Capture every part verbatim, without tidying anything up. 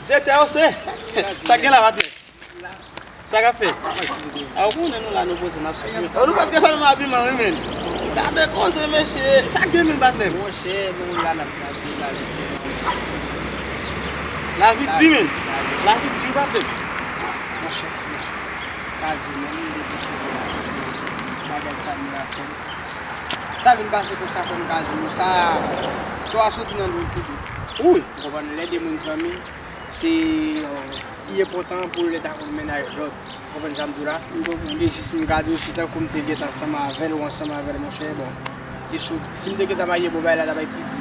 Direktè, o se. Sa k gen la, patnè? Sa k ap fèt? A, ou konnen nou la, nou poze, n ap sou. Oh, nou prèske fè menm abiman, wi, men. Gade koze, mesye. Sa k gen, men, patnè? Monchè, nou la, n ap gade la. Lavi di, men. Lavi di, patnè. Monchè, pa di non, men, depi se bagay sa nou la fè. Sa vin pase konsa, fò m ka di nou sa, tò a soti nan dwèt piblik. Wi. Ou konprann, lè de moun zanmi, se, euh, li enpòtan pou lè ta konn mennaj lòt. Ou konprann sa m di w la? M konprann. E jis m ka di w, si tankou m te gentan ansanm avè l ou ansanm avè l, monchè, bon. E sou, si m te gentan marye, bon, bagay la ta bay pi di.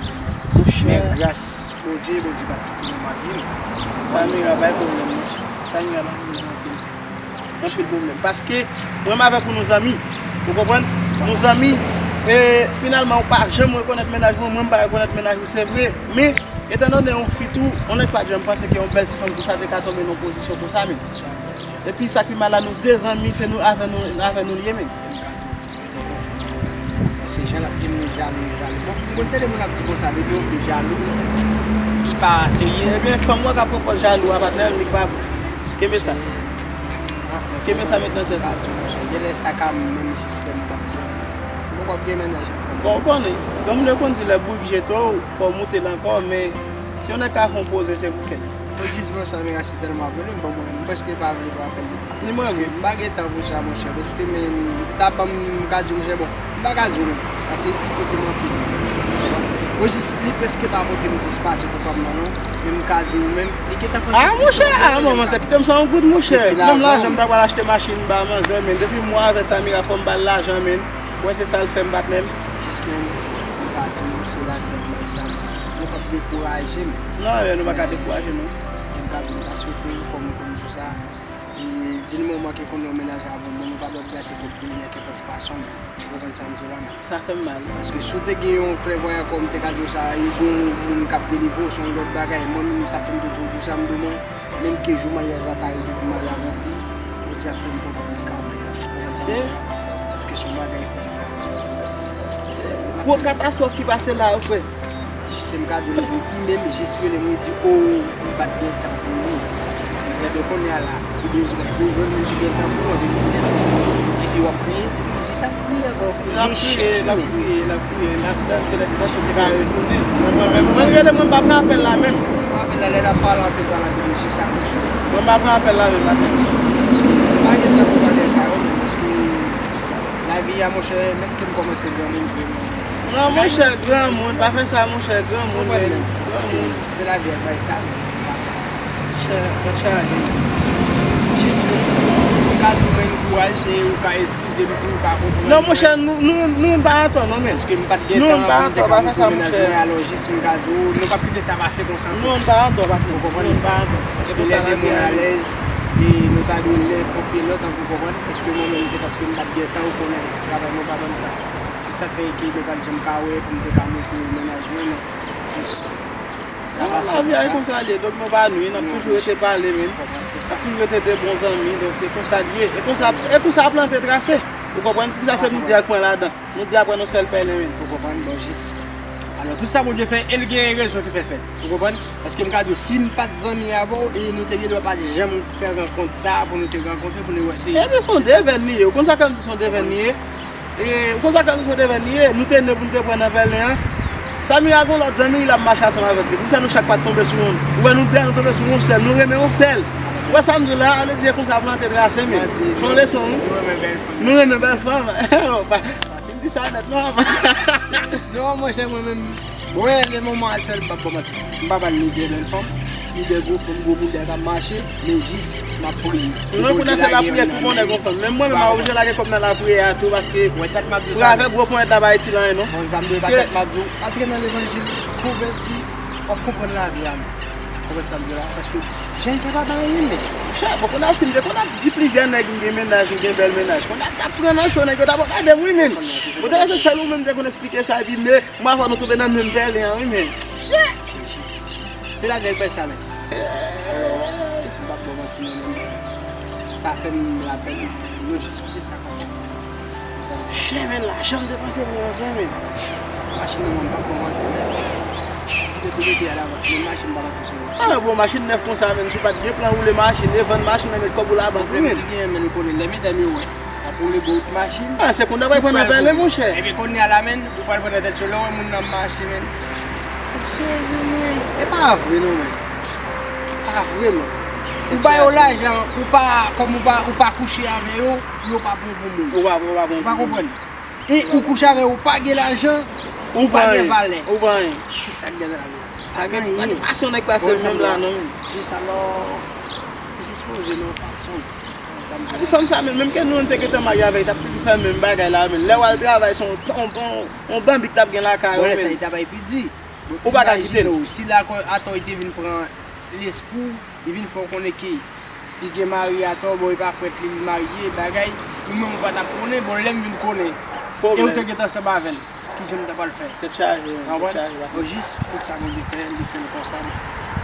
Monchè. Men gras Bondye, Bondye pa t kite nou marye, non. Samira, pa gen pwoblèm, monchè. Samira, pa gen pwoblèm anpil. Anpil pwoblèm. Paske, mwen menm avèk ou, nou zanmi. Ou konprann? Nou zanmi. E, finalman, ou pa janm rekonèt mennaj mwen, mwen, m pa rekonèt mennaj ou, se vre. Men, etandone yon fi tou, yon nèg pa t janm panse ke yon bèl ti fanm konsa te ka tonbe nan yon pozisyon konsa, men. Epi, sa k pi mal la, nou de zanmi, se nou, avè nou, avè nou l ye, men. Paske jan l ap di m li jalou, li jalou. Bon, m konn tande moun ap di konsa, depi yon fi jalou, li pa serye. Ebyen, fanm ou a k ap pran pòz jalou a, patnè, li pa bon. Kenbe sa. Kenbe sa, met nan tèt ou. Genlè sa ka menm jis fè m p ap gen, m p ap gen mennaj ankò. Bon, ou konnen, granmoun yo konn di lè bourik jete w, fò w moute l ankò, men si yon nèg ka fè yon poze, se pou fè l. Mwen jis wè Samira si tèlman ap rele m, bon, mwen, m prèske pa vle pran apèl li. Ni mwen menm. Paske m pa gen tan pou sa, monchè. Paske, men, sa ban m, m ka di w, monchè, bon, m pa ka di w non. Paske li pote m anpil. Mwen jis, li prèske pa pote m dis pase pou kòb nan non. Men m ka di w menm, li gentan pran dis. Ah, monchè, ah, manman, sa kite m san yon goud, monchè. Menm lajan m ta pral achte machin ba manzè, men depi m wè avè Samira, fò m ba l lajan, men. Mwen se sa l fè m, patnè m. Jis menm, m ka di w, se lavi ak bay sa, men. Nou p ap dekouraje, men. Non, men nou pa ka dekouraje, non. M ka di w, m ta swete w, kòm ou konn di sa. E, di moman ke konn yon mennaj avè w, men nou pa dwe gate kòb pou li nan kenpòt fason, men. Ou konprann sa m di w la, men. Sa fè m mal. Paske si w te gen yon klèvwayan kòm m te ka di w sa, e gon moun k ap delivre w, se yon lòt bagay. Mwen menm, sa fè m toujou di w sa, m di w, mwen, menm ke jou maryaj la ta rive pou m marye avè yon fi, Bondye ap fè m konprann li kanmenm. Se. Paske se yon bagay fè m pa di w. Se gwo katastwòf ki pase la, frè. Jis m ka di l, li menm jis rele m, li di, "O, m pa t gen tan pou li." M fè de kounye a la, ou bezwen pou jwenn moun ki gen tan pou ou, epi w ap kriye. Jis ap kriye ankò. L ap kriye, l ap kriye, l ap kriye. L ap tann petèt kòm si te ka retounen. Mwen menm, mwen rele, mwen pa pran apèl la menm. Mwen pa pran apèl la, lè l ap pale anpil, pale anpil, jis ap kriye. Mwen pa pran apèl la menm, pa tande. Pa gen tan pou bagay sa yo menm, paske lavi a, monchè, menm ke m kòmanse granmoun vre, men. Non, monchè, granmoun, pa fè sa, monchè, granmoun, men. Granmoun. Se lavi a k bay sa, men. Monchè, tèt chaje. Jis, men, ou ka di mwen ankouraje, ou ka eskize m tou, ou ka konprann. Non, monchè, nou, nou, nou pa atò, non, men. Paske m pa t gen tan pou m te ka montre mennaj mwen, alò jis m ka di w, nou p ap kite sa pase konsa. Non, nou pa atò, patnè. Ou konprann? Nou pa atò. Paske lè de moun alèz, e nou ta dwe lè konfye lòt, ou konprann? Paske mwen menm, se paske m pa t gen tan, ou konnen, travay mwen pa ban m tan. Se sa fè ke nou pa t janm ka wè pou m te ka montre mennaj mwen, men jis, sa pase konsa. Non, lavi a e konsa l ye, donk nou pa nwi, n ap toujou rete pale, men. N ap toujou rete de bon zanmi, donk e konsa l ye. E konsa, e konsa plante trase. Ou konprann? Poukisa se nou de ak pran ladan? Nou de ak pran yon sèl pèlen, men. Ou konprann? Bon, jis. Alò, tout sa Bondye fè, e l gen rezon ki fè l fèt. Ou konprann? Paske m ka di w, si m pa t zanmi avè w, e nou te gen dwa pa t janm fè rankont sa a, pou nou te rankontre, pou nou wè se. Epi se yon devèn li ye. Ou konn sa k ap di se yon devèn li ye? E, ou konn sa k ap di se yon devèn li ye? Nou te ne pou nou te pran nan pèlen an. Samira gen yon lòt zanmi li, l ap mache ansanm avèk li. Poukisa nou chak pa t tonbe sou youn? Ou wè nou de a, nou tonbe sou yon sèl. Nou renmen yon sèl. Ou wè sa m di w la? Ann di se konsa plante trase, men. Se yon leson, wi. Nou renmen bèl fanm. Nou renmen bèl fanm. Pa, pa fin di sa nèt, non. Non, monchè, mwen menm, bon, e, le moman aktyèl, m p ap ba w manti. M pa ba l ni de bèl fanm, ni de gwo fanm, gwo moun dèyè k ap mache, men jis, m ap priye. Non, kounye a se lapriyè ki pou konnen gon fanm. Menm mwen menm, m oblije lage kò m nan lapriyè a tou, paske pou avèg gwo ponyèt la pa itil anyen, non. Bon, sa m di w, pa tèt m ap di w, antre nan levanjil, konvèti, w ap konprann lavi a, men. Konprann sa m di w la? Paske, jèn jan pa bay anyen, men. Monchè, bon, kounye a, si m te konn ap di plizyè nèg m gen mennaj, m gen bèl mennaj, kounye a, m t ap pran nan cho, nèg yo t ap gade m, wi, men. Bon, se sèl ou menm m te konn eksplike sa, epi, men, mwen avè w nou tonbe nan menm pèlen an, wi, men. Shit! Se lavi a k bay sa, men. Alò, m p ap ba w manti, mwen menm. Sa fè m lapèn, men nou jis kite sa konsa. Chè, men, lajan m depanse pou manzè, men. Machin nan, mwen, m p ap ba w manti, men. Yo te mete a labank, men machin pa ka konstwi machin. Ah, bon, machin nèf konsa, menn, si w pa t gen plan woule machin, e vann machin nan, met kòb ou labank, wi, menn. Pwoblèm ki genyen, menn, ou konnen, lè medam yo wè w ap woule gwo wout machin. Ah, se konn nan bay pran nan pèlen, monchè. Ebyen, kounye a la, menn, ou pral pran nan tèt yo, lè w wè moun nan mache, menn. Serye, menn. E pa vre, non, menn. Pa vre, non. Ou ba yo lajan, ou pa, kòm ou pa, ou pa kouche avè yo, yo pa pran pou moun. Ou pa, ou pa pran pou moun. Ou pa konprann? E ou kouche avè yo, ou pa gen lajan, ou pa gen valè. Ou pa anyen. Ki sa k gen nan lavi a? Pa gen anyen. Pa gen fason nèg pase menm la, non. Jis alò, jis poze nan fason. Sa m di fanm sa menm, menm ke nou te gentan marye avè l, t ap toujou fè menm bagay la, menm lè w al travay, se yon, yon, yon, yon banbit l ap gen lakay ou, menm. Sa, li ta bay pi di. Ou pa ka kite l. Imajine w, si la, atò, li te vin pran lespri w, li vin fè w konnen ke li gen mari atò, bon, e pa frè l li marye, bagay, ou menm ou pa t ap konnen, bon, lè m vin konnen, e ou te gentan ansanm avè l, ki jan m ta pral fè? Tèt chaje, tèt chaje. Bon, jis tout sa Bondye fè, li fè l konsa, m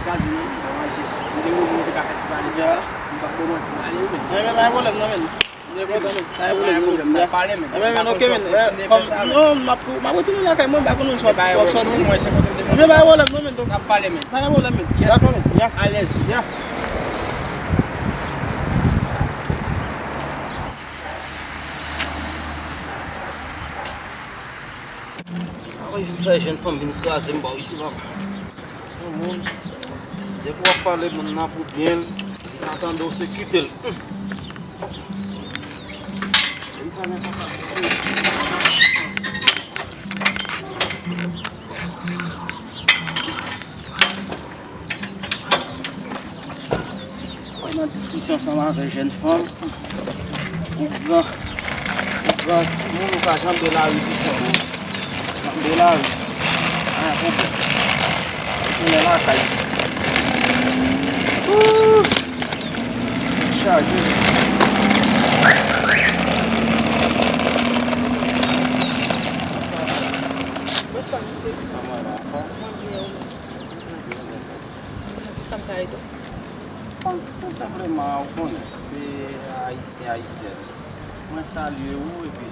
ka di non, bon, jis, m te wè m te ka fè ti pale sa, m p ap ba w manti, m ale, wi, men. Enben, pa gen pwoblèm, non, men. N ap pale, men. Enben, men, oke, men. Kòm, non, m ap, m ap retounen lakay mwen, m pa konnen si w ap sòti. Enben, pa gen pwoblèm, non, men. N ap pale, men. Pa gen pwoblèm, men. Dakò, men. Ya. Alèz. Ya. Awoy, vin fè jèn fanm vin kraze m ba w isi, papa. Yon moun, depi w ap pale moun nan pou byen l, li pa tande w, se kite l. Hum. Vin fè men papa. Mwen nan diskisyon ansanm avèk jèn fanm. Ou gran, ou gran timoun, ou ka janbe lari tou. Janbe lari. Pa gen pwoblèm. Retounen lakay. Ooh! Tèt chaje. Bonswa, mesye. Kòman w ye? Anfòm? Mwen byen, ou menm? Mwen byen, mèsi. Kisa m ka ede w? Bon, tou senpleman, ou konnen, se Ayisyen, Ayisyèn. Mwen salye ou, epi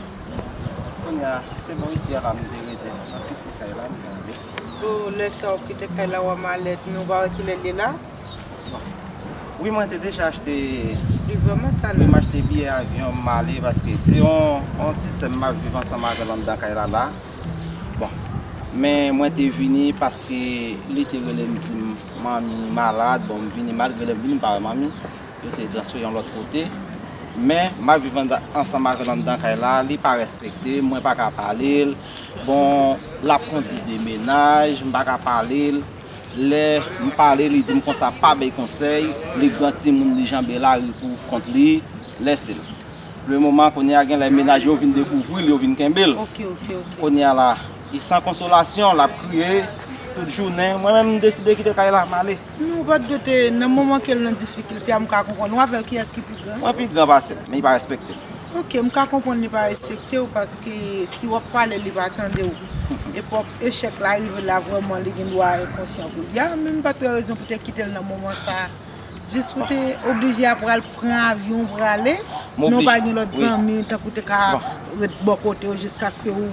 kounye a, se bò isi a la m te rete. M ap kite kay la, m te ale. O, lè sa w kite kay la, w a malèt, men w pa wè kilè l ye la? Bon. Wi, mwen te deja achte, wi, m achte biyè avyon, m ale, paske se yon, yon ti sè m m ap viv ansanm avè l anndan kay la la. Bon, men mwen te vini paske li te rele m, di m manmi malad. Bon, m vini, malgre lè m vini m pa wè manmi, yo te transfere yon lòt kote. Men m ap viv anndan, ansanm avè l anndan kay la, li pa respekte m, mwen pa ka pale l. Bon, l ap kondi de menaj, m pa ka pale l. Lè m pale, li di m konsa, pa bay konsèy, li gran timoun, li janbe lari pou kont li, lèse l. Le moman, kounye a, genlè menaj yo vin dekouvri l, yo vin kenbe l. Ok, ok, ok. Kounye a la, li san konsolasyon, l ap kriye tout jounen. Mwen menm, m deside kite kay la, m ale. Non, ou pa t dwe te, nan moman ke l nan difikilte a, m ka konprann. Ou avè l, kiyès ki pi gran? Mwen pi gran pase l, men li pa respekte m. Ok, m ka konprann li pa respekte w, paske si w ap pale, li pa tande w. Epòk echèk la rive la, vrèman, li gen dwa enkonsyan kounye a, men m pa t wè rezon pou te kite l nan moman sa a. Jis pou te oblije ap pral pran avyon prale, men w pa gen lòt zanmi tankou te ka ret bò kote w jiskaske w.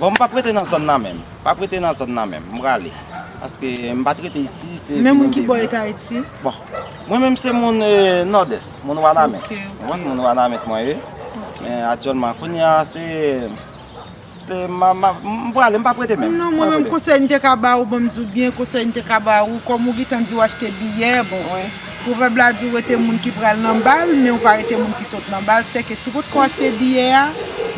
Bon, m p ap rete nan zòn nan menm. M p ap rete nan zòn nan menm. M prale. Paske m pa t rete isi, se vini m te vini. Men moun ki bò e t Ayiti? Bon, mwen menm se moun, eh, Nòdès, moun Wanament. Ok, ok. Mwen, moun Wanament mwen ye. Ok. Men aktyèlman, kounye a, se Se, m, m, m prale, m p ap rete menm. Non, mwen menm, konsèy m te ka ba ou, ban m di w byen, konsèy m te ka ba ou, kòm ou gentan di w achte biyè, bon, pwovèb la di w rete moun ki pral nan bal, men ou pa rete moun ki sot nan bal, sèke si w potko achte biyè a,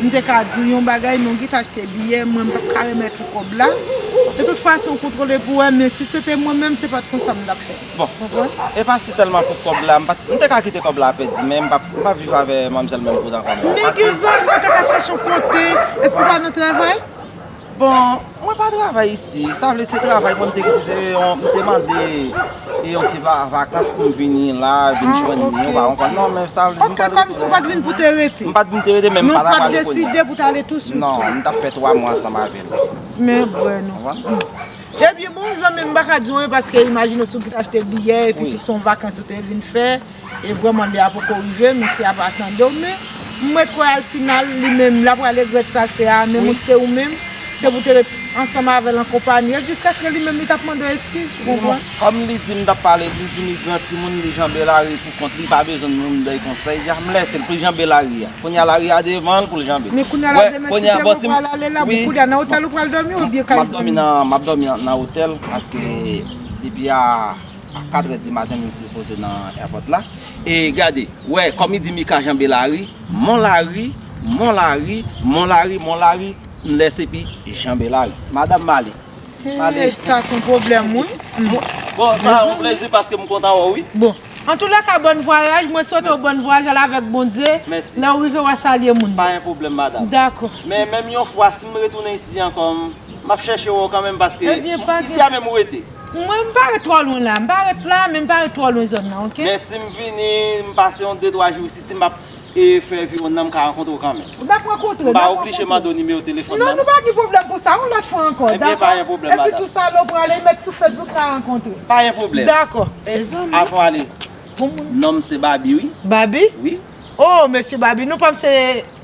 m te ka di w yon bagay, men ou gentan achte biyè, mwen m p ap ka remèt ou kòb la. De tout fason, w kontwole pou wè, men si se te mwen menm, se pa t konsa m t ap fè. Bon, e pa si tèlman pou kòb la, m pa t, m te ka kite kòb la a pèdi, men m p ap, m p ap viv avè manmzèl menm pou tan kòm. Men gen zanmi, ou te ka chèche yon kote, èske ou pa nan travay? Bon, mwen pa travay isi, sa vle se travay mwen m te kite, se yon, m te mande e yon ti va-, vakans pou m vini la, vin jwenn li, ou pa konprann, non, men sa vle di m pa t rete. Ok, kòmsi ou pa t vin pou te rete. M pa t vin te rete, men m pa travay kounye a. Men ou pa t deside pou t ale touswit. Non, m t ap fè twa mwa ansanm avè l. Men bwè non. Ebyen, bon, zanmi m, m pa ka di w anyen paske imajine w si w te achte biyè epi tou se yon vakans ou te vin fè, e vrèman lè a poko rive, mesye a pa tande w, men m ret kwè al final, li menm, l ap pral regrèt sa l fè a, men mwen kite ou menm, Se pou te ret ansanm avè l an konpanyi l, jiskaske li menm li t ap mande w eskiz, ou konprann? Kòm li di m t ap pale, li di m li gran timoun, li janbe lari pou kont li, pa bezwen moun bay konsèy. Ya, m lèse l pou l janbe lari a. Kounye a lari a devan l pou l janbe. Men kounye a la demen, si te mwen pral ale la, kounye a nan otèl ou pral dòmi oubyen kay zanmi? M ap dòmi nan, m ap dòmi nan, nan otèl, paske depi a, a katrè di maten, m sipoze nan èpòt la. E gade, wè, kòm li di Mika janbe lari, mon lari, mon lari, mon lari, mon lari, m lèse epi janbe lari. Madanm, m ale. M ale. Sa se yon pwoblèm, wi. Bon, sa yon plezi paske m kontan wè w, wi. Bon. Antoulèka, bòn vwayaj. Mwen swete w bòn vwayaj, al avèk Bondye. Mèsi. Lè w rive, w a salye moun yo. Pa gen pwoblèm, madanm. Dakò. Men menm yon fwa, si m retounen isi ankò, m, m ap chèche wè w kanmenm paske isi a menm ou rete. Mwen, m pa ret twò lwen la. M pa ret la, men m pa ret twò lwen zòn nan, oke? Men si m vini, m pase yon de twa jou isi, si m ap e fè viwonn nan, m ka rankontre w kanmenm. N ap rankontre, n ap rankontre. M pa oblije mande w nimewo telefòn nan, non? Non, nou pa gen pwoblèm pou sa, yon lòt fwa ankò, dakò? Ebyen, pa gen pwoblèm, madanm. Epi tou sa, lè w prale, met sou Facebook, n a rankontre. Pa gen pwoblèm. Dakò. Mezanmi. Avan w ale, non m se Babi, wi. Babi? Wi. Oh, mesye Babi, non pa m se,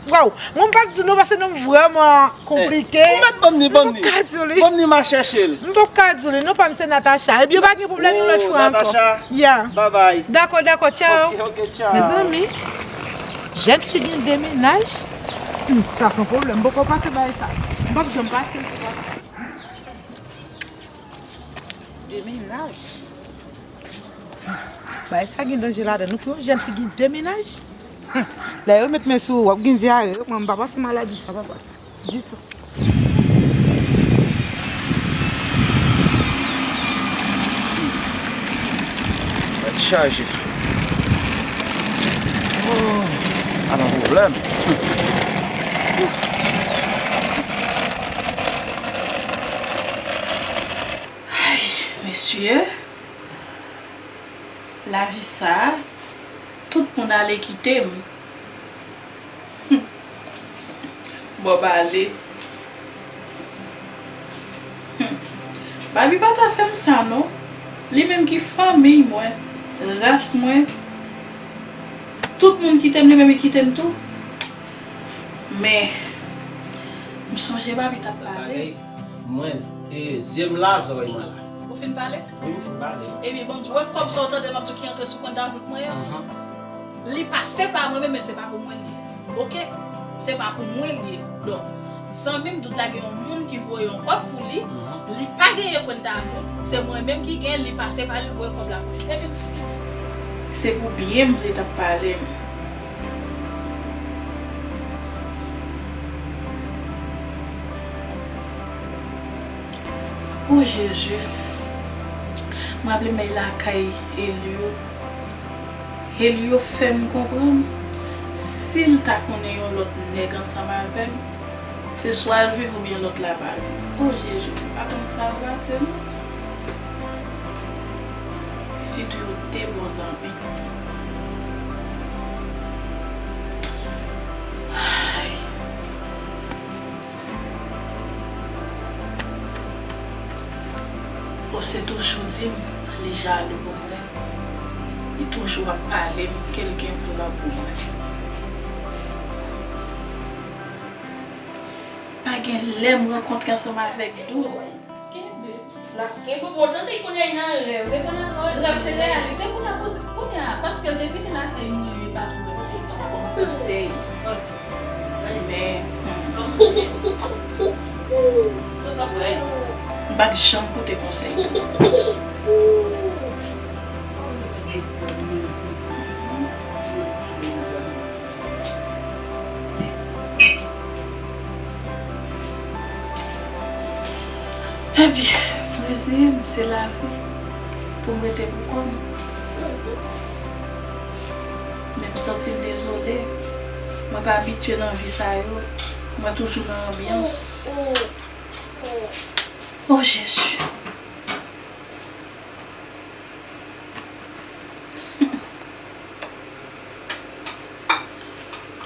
waw, mwen m p ap di non, paske non m vrèman konplike. Ou mèt ban m ni, ban m ni. M p ap ka di w li. Ban m ni, m a chèche l. M p ap ka di w li. Non pa m se Natacha. Ebyen, pa gen pwoblèm, yon lòt fwa ankò. Oh, Natacha. Yeah. Bye bye. Dakò, dakò, tchao. Ok, ok, tchao. Mezanmi, jèn fi gen de mennaj. Hmm, sa se yon pwoblèm. M poko pase bagay sa. M p ap janm pase l tou, papa. De mennaj. Bagay sa gen danje ladan l. Nou pou yon jèn fi gen de mennaj? Lè yo met men sou ou, w ap gen dyare. Mwen, m pa pase maladi sa, papa. Ditou. Tèt chaje. Oh, pa nan pwoblèm. Ay, mesye, lavi sa, tout moun ale kite m. Bòb ale. Babi pa ta fè m sa non. Li menm ki fanmiy mwen, ras mwen, tout moun kite m, li menm li kite m tou. Men, m sonje Babi t ap pale. Mwen, e, zye m la, zòrèy mwen la. Ou fin pale? Wi, m fin pale. Ebyen, bon, jwèt kòb sa w tande m ap di w ki antre sou kont lawout mwen an. Li pase pa mwen menm, men se pa pou mwen li ye. Oke? Se pa pou mwen li ye. Donk, zanmi m, dout la gen yon moun ki voye yon kòb pou li. Li pa genyen kont lawout. Se mwen menm ki gen, li pase pa li, voye kòb la pou li. E fin fini. Se pou byen m li t ap pale m. O Jezi, m raple m al lakay Elio. Elio fè m konprann, si l ta konnen yon lòt nèg ansanm avè m, se swa l viv oubyen lòt la pa viv. O Jezi, m pa konn sa pase non. Sitou yo te bon zanmi. Ay. Ose toujou di m li jalou pou mwen. Li toujou ap pale m ke l gen plan pou mwen. Pa gen lè m rankontre ansanm avèk Doub. Kenbe. Kenbe bon, tande kounye a nan rèv. E kounye a se rèv, se reyalite kounye a, kounye a, paske l te vini lakay mwen, e pa twò. Konsèy. Men, m pa t janm koute konsèy. Ebyen, mwen se, se lavi pou m rete pou kò m. Men m santi m dezole. Mwen pa abitye nan vi sa yo. Mwen toujou nan anbyans. O Jezi.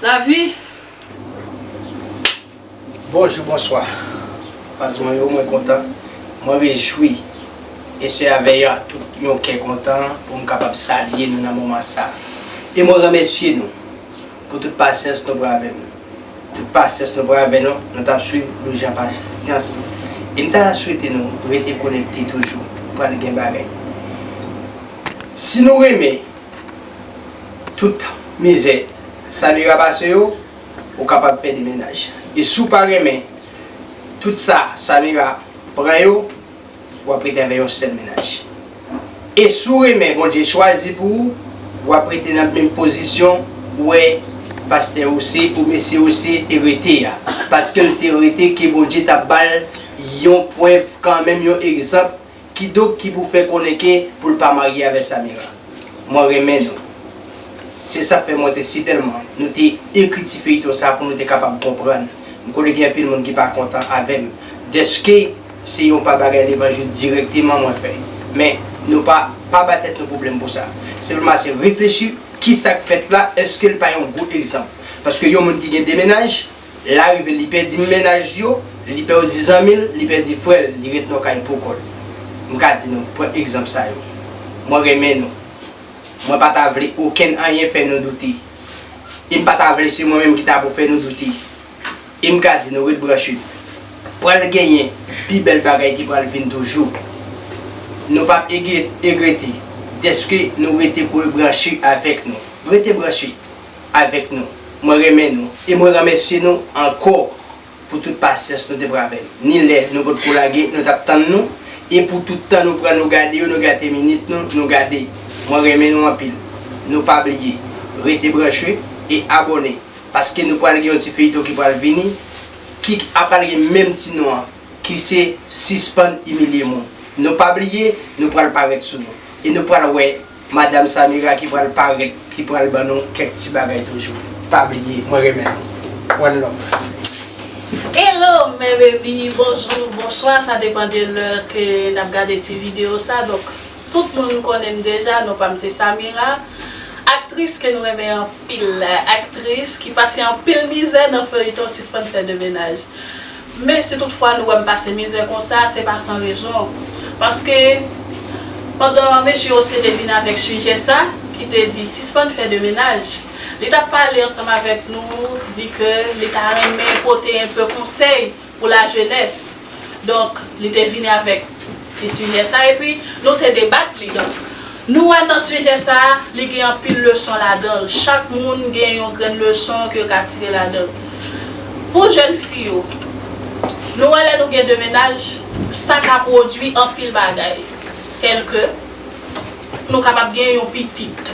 Lavi. Bonjou, bonswa. Faz mwen yo, mwen kontan. Mwen rejwi. E se avè yon, tout yon kè kontan pou m kapab salye nou nan moman sa. E mwen remèsye nou pou tout pasyans nou pran avè nou. Tout pasyans nou pral avè nou, nou t ap swiv Louis Jean Patience. E m ta swete nou rete konekte toujou, pral gen bagay. Si nou renmen tout mizè Samira pase yo, ou kapab fè de mennaj. E si w pa renmen tout sa Samira pran yo, w ap rete avè yon sèl mennaj. E si w renmen Bondye chwazi pou ou, w ap rete nan menm pozisyon ou wè pastè Ose ou mesye Ose te rete a. Paske l te rete ke Bondye t ap ba l yon pwen kanmenm, yon egzanp, kidonk ki pou fè konnen ke pou l pa marye avè Samira. Mwen renmen nou. Se sa fè mwen te si tèlman nou te ekri ti feyton sa pou nou te kapab konprann. M konnen gen anpil moun ki pa kontan avè m. Dèske se yon pa bagay levanjil dirèkteman mwen fè. Men nou pa, pa ba tèt nou pwoblèm pou sa. Senpleman se reflechi kisa k fèt la, èske l pa yon gwo egzanp? Paske yon moun ki gen de mennaj, larive li pèdi mennaj yo, li pèdi zanmi l, li pèdi frè l, li ret nan kay pou kò l. M ka di nou, pran egzanp sa yo. Mwen renmen nou. Mwen pa ta vle okenn anyen fè nou doute. E m pa ta vle se mwen menm ki ta pou fè nou doute. E m ka di nou ret branche. Pral genyen pi bèl bagay ki pral vin toujou. Nou p ap egre-, egrete dèske nou rete branche avèk nou. Rete branche avèk nou. Mwen renmen nou. E mwen remèsye nou ankò pou tout pasyans nou te pran avè m. Ni lè nou potko lage, nou t ap tann nou. E pou tout tan nou pran, nou gade yo, nou gate minit nou, nou gade. Mwen renmen nou anpil. Nou pa bliye, rete branche e abòne. Paske nou pral gen yon ti feyton ki pral vini, ki ap pral gen menm ti non an, ki se Sispann Imilye Moun. Nou pa bliye, nou pral parèt sou nou. E nou pral wè Madanm Samira ki pral parèt, ki pral ban nou kèk ti bagay toujou. Pa bliye, mwen renmen nou. One love. Hello, mes baby, bonjou, bonswa, sa depann de lè ke n ap gade ti videyo sa. Donk, tout moun konnen m deja, non pa m se Samira, aktris ke nou renmen anpil, aktris ki pase anpil mizè nan feyton Sispann Fè De Mennaj. Men si toutfwa nou wè m pase mizè konsa, se pa san rezon. Paske pandan mesye Ose te vin avèk sijè sa, ki te di sispann fè de mennaj, li t ap pale ansanm avèk nou, di ke li ta renmen pote enpe konsèy pou lajenès. Donk, li te vini avèk ti sijè sa, epi nou te debat li. Donk, nou wè nan sijè sa, li gen anpil leson ladan l. Chak moun gen yon grenn leson ke yo ka tire ladan l. Pou jèn fi yo, nou wè lè nou gen de mennaj, sa ka pwodui anpil bagay, tèlke nou kapab gen yon pitit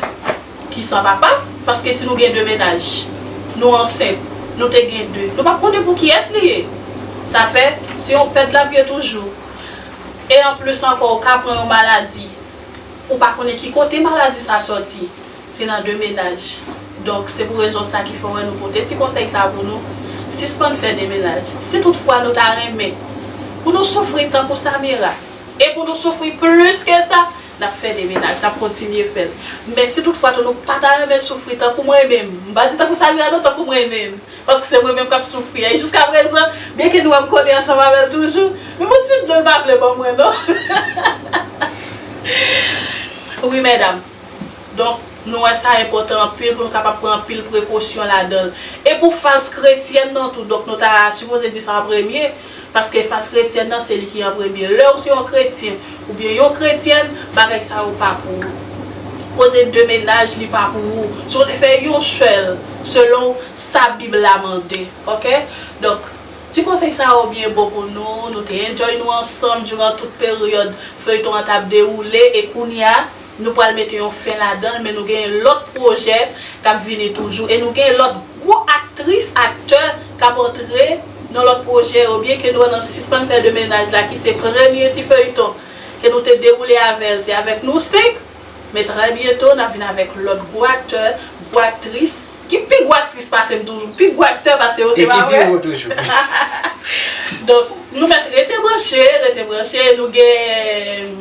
ki san papa, paske si nou gen de mennaj, nou ansent, nou te gen de, nou p ap konnen pou kiyès li ye. Sa fè, se yon pèd l ap ye toujou. E anplis ankò, ou ka pran yon maladi, ou pa konnen ki kote maladi sa sòti, se nan de mennaj. Donk, se pou rezon sa ki fè w wè nou pote ti konsèy sa pou nou, sispann fè de mennaj. Si toutfwa nou ta renmen pou nou soufri tankou Samira, e pou nou soufri plis ke sa, n ap fè de mennaj, n ap kontinye fè l. Men si toutfwa tou nou pa ta renmen soufri tankou mwen menm, m pa di tankou Samira non, tankou mwen menm. Paske se mwen menm k ap soufri. E jiskaprezan, byenke nou wè m kole ansanm avè l toujou, menm yon ti dlo l pa vle ban mwen non. Wi, medam. Donk, nou wè sa enpòtan anpil pou nou kapab pran anpil prekosyon ladan l. E pou faz kretyèn nan tou, donk nou ta sipoze di sa an premye, paske faz kretyèn nan se li ki an premye. Lè w se yon kretyen oubyen yon kretyèn, bagay sa yo pa pou ou. Koze de mennaj, li pa pou ou. Sipoze fè yon sèl, selon sa Bib la mande. Oke? Donk, ti konsèy sa yo byen bon pou nou. Nou te enjoy nou ansanm diran tout peryòd feyton an t ap dewoule. E kounye a, nou pral mete yon fen ladan l, men nou gen lòt pwojè k ap vini toujou. E nou gen lòt gwo aktris, aktè k ap antre nan lòt pwojè yo. Byenke nou nan Sispann Fè De Mennaj la, ki se premye ti feyton ke nou te dewoule avè l, se avèk nou senk. Men trè byento, n ap vin avèk lòt gwo aktè, gwo aktris, ki pi gwo aktris pase m toujou, pi gwo aktè pase yo, se pa vre? Donk, nou mèt rete branche, rete branche, nou gen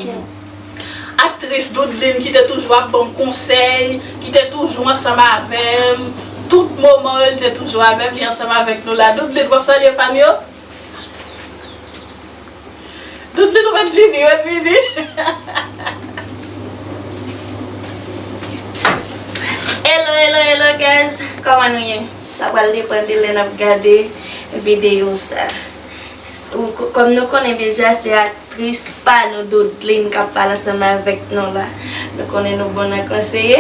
aktris Doudline ki te toujou ap ban m konsèy, ki te toujou ansanm avè m. Tout moman yo, li te toujou avè m, li ansanm avèk nou la. Doudline, w ap salye fan yo? Doudline, ou mèt vini, ou mèt vini. Hello, hello, hello guys, kòman nou ye? Sa pral depann de lè n ap gade videyo sa. S- ou ko- Kòm nou konnen deja, se aktris pa nou, Doudline, k ap pale ansanm avèk nou la. Nou konnen nou bon nan konseye.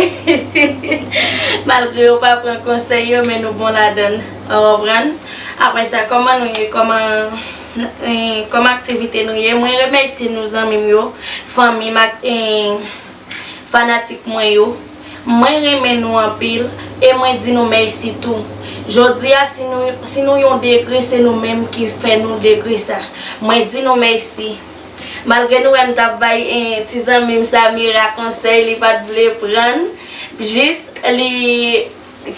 Malgre yo pa pran konsèy yo, men nou bon ladan l. Ou konprann? Apre sa, kòman nou ye? Kòman, eh, kòman aktivite nou ye? Mwen remèsye nou, zanmi m yo, fanmi m ak, eh, fanatik mwen yo. Mwen renmen nou anpil e mwen di nou mèsi tou. Jodi a, si nou, si nou yon degre, se nou menm ki fè nou degre sa. Mwen di nou mèsi. Malgre nou wè m t ap bay, eh, ti zanmi m Samira konsèy, li pa t vle pran. Jis li,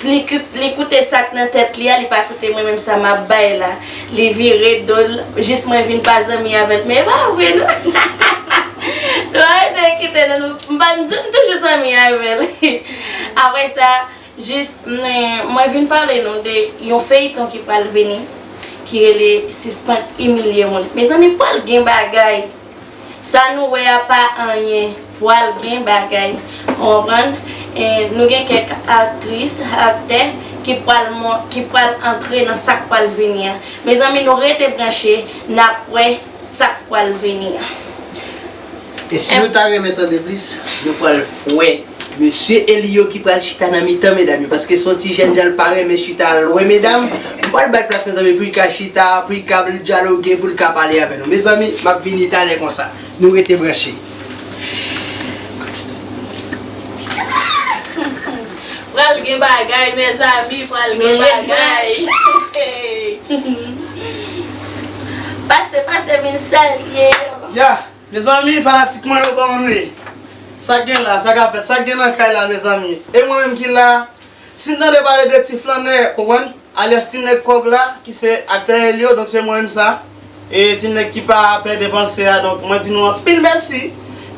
li, ki- li koute sa k nan tèt li a, li pa koute mwen menm sa m ap bay la. Li vire do l, jis mwen vin pa zanmi avè l. Men e pa vre non. Nou pa bezwen kite nou, nou, m pa, m, m toujou zanmi avè l. Apre sa, jis, mwen, mwen vin pale nou de yon feyton ki pral vini, ki rele Sispann Imilye Moun. Mezanmi, pral gen bagay. Sa nou wè a pa anyen. Pral gen bagay. Ou konprann? E nou gen kèk aktris, aktè ki pral mon- ki pral antre nan sa k pral vini an. Mezanmi, nou rete branche, n ap wè sa k pral vini an. E si nou ta renmen tande plis, nou pral wè mesye Elio ki pral chita nan mitan medam yo, paske se yon ti jèn jan, l pa renmen chita lwen medam. M pral bay plas, mezanmi, pou l ka chita, pou l ka dyaloge, pou l ka pale avè nou. Mezanmi, m ap vini talè konsa. Nou rete branche. Pral gen bagay, mezanmi, pral gen bagay. Pase, pase, vin salye. Ya, mezanmi, fanatik mwen yo, kòman nou ye? Sa k gen la, sa k ap fèt, sa k gen nan kay la, mezanmi? E mwen menm ki la, si n tande pale de ti flannè, konprann? Alyas ti nèg kòb la, ki se aktè Elio, donk se mwen menm sa. E ti nèg ki pa pè depanse a, donk mwen di nou anpil mèsi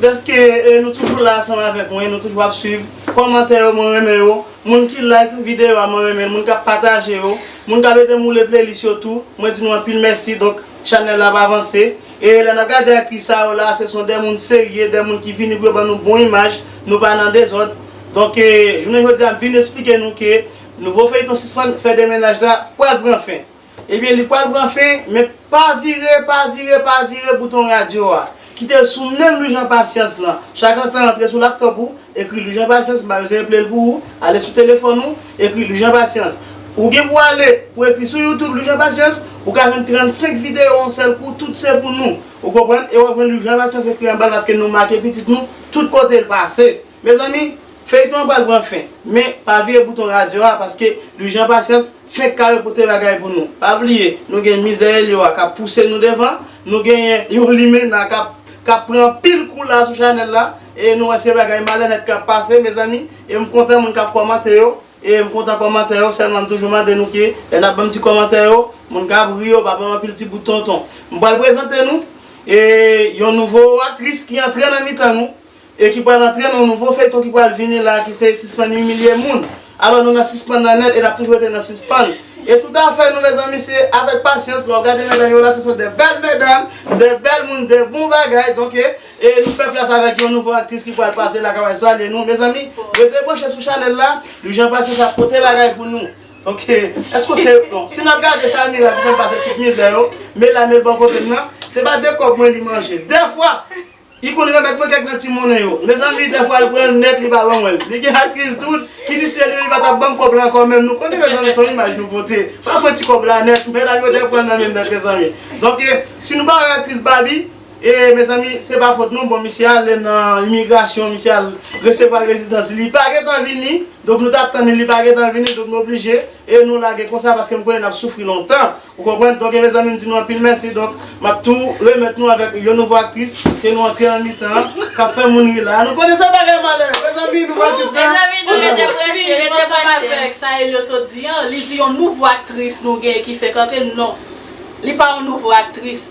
dèske, e, nou toujou la ansanm avèk mwen, nou toujou ap swiv kòmantè yo, mwen renmen yo. Moun ki like videyo a, mwen renmen l. Moun k ap pataje yo, moun k ap ede m woule playlist yo tou, mwen di nou anpil mèsi. Donk, chanèl la ap avanse. E lè n ap gade aktris sa yo la, se son de moun serye, de moun ki vini pou yo ban nou bon imaj, nou pa nan dezòd. Donk, e, jounen jodi a, m vin esplike nou ke nouvo feyton Sispann Fè De Mennaj la pral pran fen. Ebyen, li pral pran fen, men pa vire, pa vire, pa vire bouton radyo a. Kite l sou menm Louis Jean Patience lan. Chak antan antre sou laptòp ou, ekri Louis Jean Patience, m pa bezwen eple l pou ou, ale sou telefòn ou, ekri Louis Jean Patience. Ou gen pou ale, pou ekri sou YouTube Louis Jean Patience, ou ka jwenn trannsenk videyo yon sèl kou, tout se pou nou. Ou konprann? E w ap jwenn Louis Jean Patience ekri anba l paske nou make pitit nou tout kote l pase. Mezanmi, feyton an pral pran fen, men pa vire bouton radyo a, paske Louis Jean Patience fenk kare pote bagay pou nou. Pa bliye, nou gen Mizè Elio a k ap pouse nou devan, nou genyen yon limena k ap, k ap pran anpil kou la sou chanèl la, e nou wè se bagay malonèt k ap pase, mezanmi, e m kontan moun k ap kòmante yo, e m kontan kòmantè yo, sèlman m toujou mande nou ke, lè n ap ban m ti kòmantè yo, moun k ap ri yo, pa ban m anpil ti bout tonton. M pral prezante nou, e, yon nouvo aktris ki antre nan mitan nou, e ki pral antre nan yon nouvo feyton ki pral vini la, ki se Sispann Imilye Moun. Alò, nou nan sispann nan nèt e n ap toujou rete nan sispann. E toutafè, nou, mezanmi, se avèk pasyans, lè w ap gade medam yo la, se sont de belles mesdames, de belles moun, de bon bagay. Donk, e, e nou fè plas avèk yon nouvo aktris ki pral pase la, k ap al salye nou. Mezanmi, rete branche sou chanèl la, Louis Jean Patience ap pote bagay pou nou. Donk, e, èske w te, bon, si n ap gade Samira ki fè n pase tout mizè yo, men la, men l bò kote m nan, se pa de kòb mwen li manje. Dèfwa, li konn remèt mwen kèk nan ti monnen yo. Mezanmi, dèfwa, l pran l nèt, li pa ban mwen l. Li gen aktris tou, ki di se li menm, li pa t ap ban m kòb la ankò menm. Nou konnen, mezanmi, se yon imaj nou pote. Pa pran ti kòb la nèt, medam yo dèfwa nan men m nèt, mezanmi. Donk, e, si nou pa wè aktris Barbie, e, mezanmi, se pa fòt nou. Bon, misye ale nan imigrasyon, misye al resevwa rezidans li. Li pa gentan vini, donk nou t ap tann li, li pa gentan vini, donk nou oblije, e nou lage konsa, paske m konnen n ap soufri lontan. Ou konprann? Donk, e, mezanmi, m di nou anpil mèsi. Donk, m ap tou remèt nou avèk yon nouvo aktris ke nou antre nan mitan an, k ap fè moun ri la. Nou konnen se bagay malè. Mezanmi, nouvo aktris la. Mezanmi, nou rete branche, rete branche. Avèk sa Elio sot di an, li di yon nouvo aktris nou gen ki fèk antre. Non. Li pa yon nouvo aktris.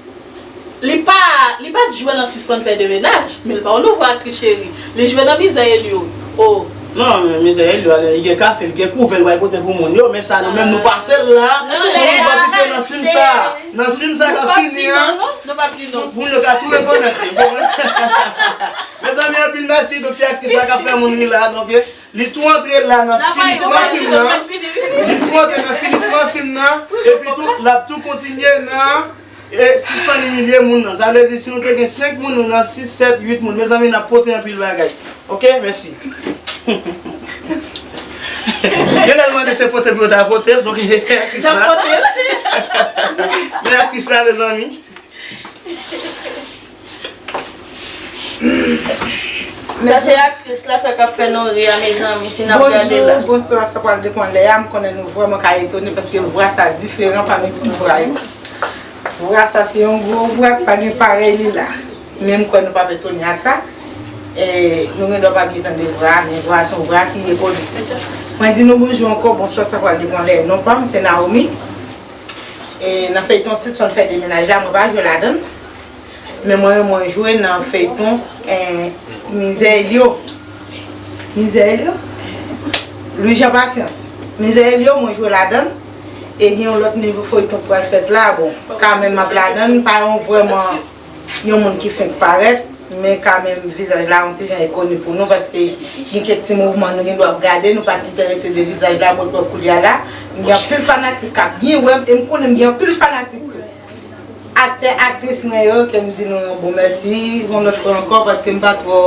Li pa, li pa t jwe nan Sispann Fè De Mennaj, men li pa yon nouvo aktris, cheri. Li jwe nan Mizè Elio. Oh. Non, men Mizè Elio, ale, li gen kafe, li gen kouvè, li pral pote pou moun yo, men sa, nou menm, nou pase l la. Non, se yon nouvo aktris nan fim sa. Nan fim sa k ap fini an. Pou moun yo ka tou rekonèt li, ou konprann? Mezanmi, anpil mèsi. Donk, se aktris la k ap fè moun ri la. Donk, e, li tou antre la nan fim, nan fim nan. Li tou antre nan finisman fim nan, epi tou, l ap tou kontinye nan e, sispann imilye moun nan. Sa vle di, si nou te gen senk moun, nou nan sis, sèt, uit moun. Mezanmi, n ap pote anpil bagay. Oke, mèsi. Genlè l mande se pote pou yo ta pote l, donk se aktris la. Men aktris la, mezanmi. Sa se aktris la, sa k ap fè nou ri a, mezanmi, si n ap gade la. Bonjou, bonswa, sa pral depann lè a. M konnen nou vrèman ka etone paske vwa sa diferan pami tout vwa yo. Vwa sa se yon gwo vwa k pa gen parèy li la. Men m kwè nou p ap etone a sa. E, nou gen dwa pa byen tande vwa a, men vwa a se yon vwa ki rekoni. Mwen di nou bonjou ankò, bonswa, sa pral depann lè. Non pa m, se Naomi. E nan feyton Sispann fè demennaj la, mwen pa jwe ladan l. Men mwen, mwen jwe nan feyton eh, Mizè Elyo. Mizè Elyo? Louis Jean Patience. Mizè Elyo, mwen jwe ladan l. E gen yon lòt nivo feyton k pral fèt la. Bon, kanmenm m ap ladan l, pa yon vrèman yon moun ki fenk parèt, men kanmenm vizaj la yon ti jan enkoni pou nou, paske gen kèk ti mouvman nou gen dwa ap gade, nou pa t enterese de vizaj la, mwen kwè koulye a la, m gen anpil fanatik k ap byen wè m, e m konnen m gen anpil fanatik tou. Aktè, aktris mwen yo, ke m di nou yon bon mèsi, yon lòt fwa ankò, paske m pa twò,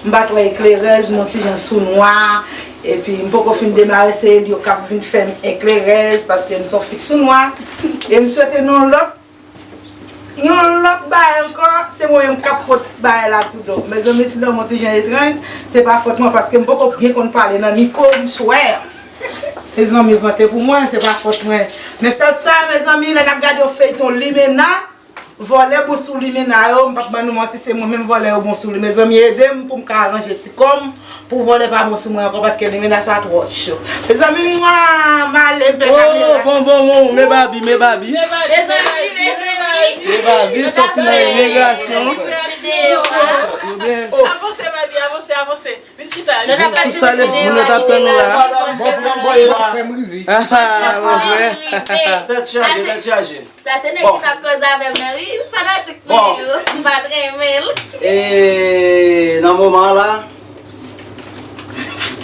m pa twò eklerèz, m yon ti jan sou nwa, epi m poko fin demare, se yo k ap vin fè m eklerèz, paske m se yon fi k sou nwa, e m swete nou yon lòt Yon lòt bagay ankò, se mwen menm k ap pot bagay la sou do. Mezanmi, si lanmou ti jan etranj, se pa fòt mwen, paske m poko byen konn pale nan mikwo, m swè. Mezanmi, vante pou mwen, se pa fòt mwen. Men sèl sa, mezanmi, lè n ap gade yon feyton limena, vòlè bon sou limena yo, m p ap ban nou manti, se mwen menm vòlè yo bon sou li. Mezanmi, ede m pou m ka aranje ti kò m, pou vòlè pa bon sou mwen ankò, paske limena sa twò cho. Mezanmi, mwa, m ale, m pè kamera. Oh, bon, bon, bon, men Babi, men Babi. Mezanmi, mezanmi. Men Babi, sòti nan imigrasyon. Avanse, Babi, avanse, avanse. Vin chita. Tout sa lè moun yo t ap tann nou la. Bon, bon, bon, bon, frè m rive. Ah, mon frè. Tèt chaje, tèt chaje. Sa se nèg ki t ap koze avè m nan wi, fanatik mwen yo, m pa t renmen l. E nan moman an la,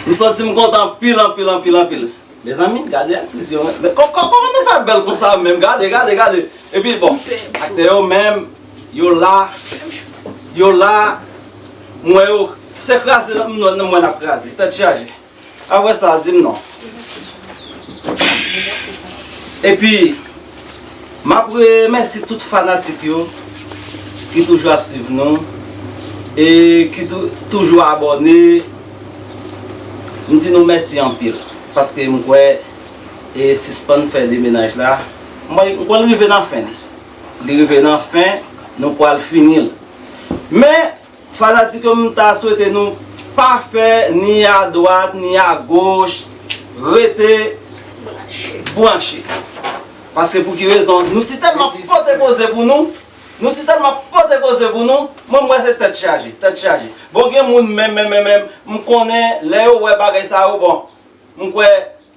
m santi m kontan anpil, anpil, anpil, anpil. Mezanmi, gade aktris yo, men kò-, kò-, kòman nou fè bèl konsa menm? Gade, gade, gade. Epi bon, aktè yo menm, yo la, yo la, m wè yo, se kraze m wè n ap kraze, tèt chaje. Apre sa, di m non. Epi, m ap remèsye tout fanatik yo ki toujou ap swiv nou e ki tou-, toujou abòne. M di nou mèsi anpil paske m kwè e sispann fè demennaj la. M kwè, m kwè l rive nan fen li. Li rive nan fen, nou pral fini l. Men, fanatik yo, m ta swete nou pa fè ni adwat ni agoch, rete branche. Paske pou ki rezon? Nou si tèlman pote koze pou nou, nou si tèlman pote koze pou nou, mwen m wè se tèt chaje, tèt chaje. Bon, gen moun menm, menm, menm, menm, m konnen lè yo wè bagay sa yo, bon, m kwè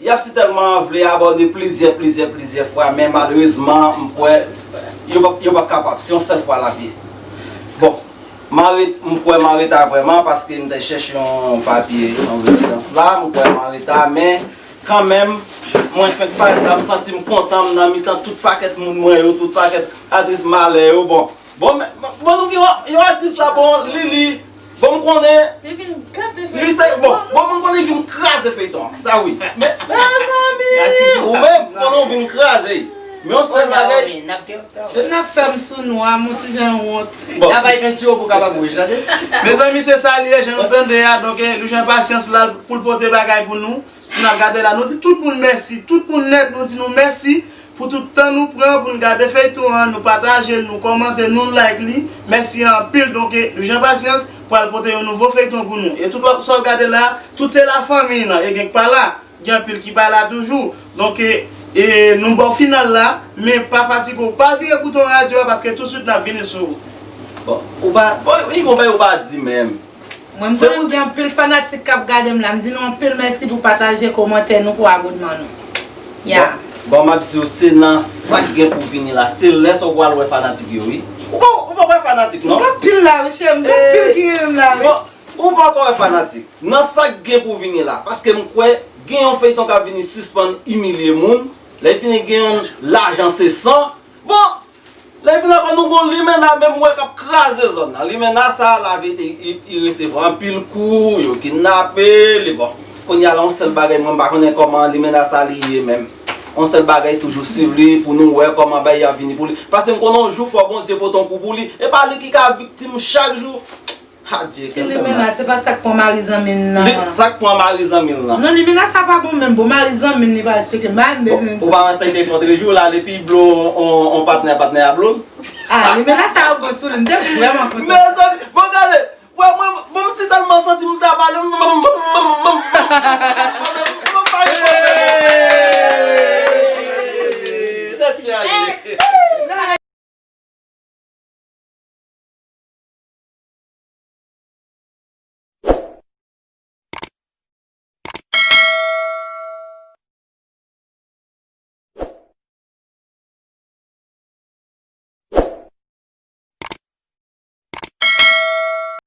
y ap si tèlman vle abòne plizyè, plizyè, plizyè fwa, men malerezman, m kwè yo p ap, yo p ap kapab. Se yon sèl fwa l ap ye. Bon, m an re-, m kwè m an reta vrèman paske m te chèche yon papye, yon rezidans la. M kwè m an reta, men kanmenm, mwen fenk parèt la, m santi m kontan, m nan mitan tout pakèt moun mwen yo, tout pakèt aktris malè yo. Bon, Bon, men, bon, bon, nou gen yon, yon aktris la, bon, li, li, bon, m konnen, li vin gate feyton. Li se, bon, bon, bon, m konnen li vin kraze feyton an, sa wi. Men, mezanmi, ou menm, m konnen w vin kraze. Men yon sèl bagay. N ap fè m sou nwa, m yon ti jan wont. Bon. N ap bay fè ti yo pou kapab wouj, tande. Mezanmi, se sa li ye, jan nou tande a, donk, eh, nou jwenn pasyans la pou l pote bagay pou nou. Si n ap gade la, nou di tout moun mèsi, tout moun nèt, nou di nou mèsi pou tout tan nou pran pou n gade feyton an, nou pataje l, nou kòmante, nou like li. Mèsi anpil. Donk, eh, Jan Pasyans pral pote yon nouvo feyton pou nou. E tout sa w gade la, tout se lafanmi nan, e gen k pa la, gen anpil ki pa la toujou. Donk, eh, eh, nou bò final la, men pa fatige w, pa vire bouton radyo a paske touswit n ap vini sou ou. Bon, ou pa, bon, wi, gon bagay ou pa di menm. Mwen, m konnen gen anpil fanatik k ap gade m la. M di nou anpil mèsi pou pataje, kòmantè nou, pou abònman nou. Ya. Bon, bon, m ap di w, se nan sa k gen pou vini la. Se lè sa w pral wè fanatik yo, wi. Ou pa, ou pa wè fanatik, non? M gen anpil la, wi, cheri. M gen anpil ki renmen m la, wi. Bon, ou pa wè fanatik. Nan sa k gen pou vini la. Paske m kwè, Gen yon feyton k ap vini sispann imilye moun. Lè fini gen yon lajan se san. Bon, lè vini ankò nou gon limena menm wè k ap kraze zòn nan. Limena sa la vete i, i resevwa anpil kou, yo kidnape li. Bon, kounye a la yon sèl bagay mwen m pa konnen kòman limena sa li ye menm. Yon sèl bagay toujou swiv li pou nou wè kòman bagay ap vini pou li. Paske m konnen yon jou fò Bondye pote yon kou pou li. E pa li ki ka viktim chak jou. Adye, kèl fè mal. Limena, se pa sa k pran mari zanmi l nan. Li, sa k pran mari zanmi l nan. Non, limena sa pa bon menm, bon mari zanmi l li pa respekte l, m pa menm bezwen di. Ou pa wè sa ki te fè yon trejou la, li pi blo on, on patnè, patnè a blo l. Ah, limena sa yo bon sou li, m te vrèman kontan. Mezanmi, bon gade, wè mwen, bon m ti tan